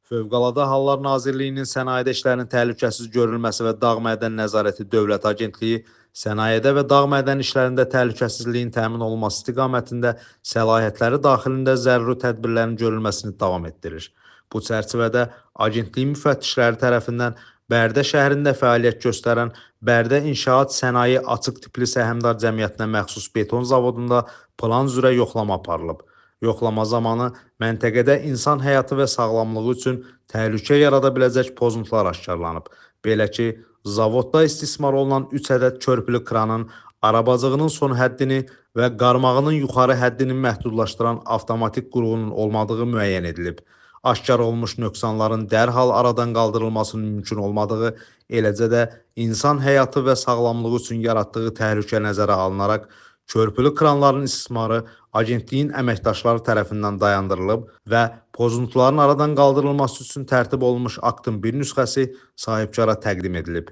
Fövqəladə Hallar Nazirliyinin Sənayedə İşlərin Təhlükəsiz Görülməsi və Dağ Mədən Nəzarəti Dövlət Agentliyi sənayedə və dağ mədən işlərində təhlükəsizliyin təmin olunması istiqamətində səlahiyyətləri daxilində zəruri tədbirlərin görülməsini davam etdirir. Bu çərçivədə agentliyin müfəttişləri tərəfindən Bərdə şəhərində fəaliyyət göstərən Bərdə İnşaat Sənaye Açıq Tipli Səhmdar Cəmiyyətinə məxsus beton zavodunda plan üzrə yoxlama aparılıb. Yoxlama zamanı məntəqədə insan həyatı və sağlamlığı üçün təhlükə yarada biləcək pozuntular aşkarlanıb. Belə ki, zavodda istismar olunan 3 ədəd körpülü kranın arabacığının son həddini və qarmağının yuxarı həddini məhdudlaşdıran avtomatik qurğunun olmadığı müəyyən edilib. Aşkar olmuş nöqsanların dərhal aradan qaldırılmasının mümkün olmadığı, eləcə də insan həyatı və sağlamlığı üçün yaratdığı təhlükə nəzərə alınaraq körpülü kranların istismarı agentliyin əməkdaşları tərəfindən dayandırılıb və pozuntuların aradan qaldırılması üçün tərtib olunmuş aktın bir nüsxəsi sahibkara təqdim edilib.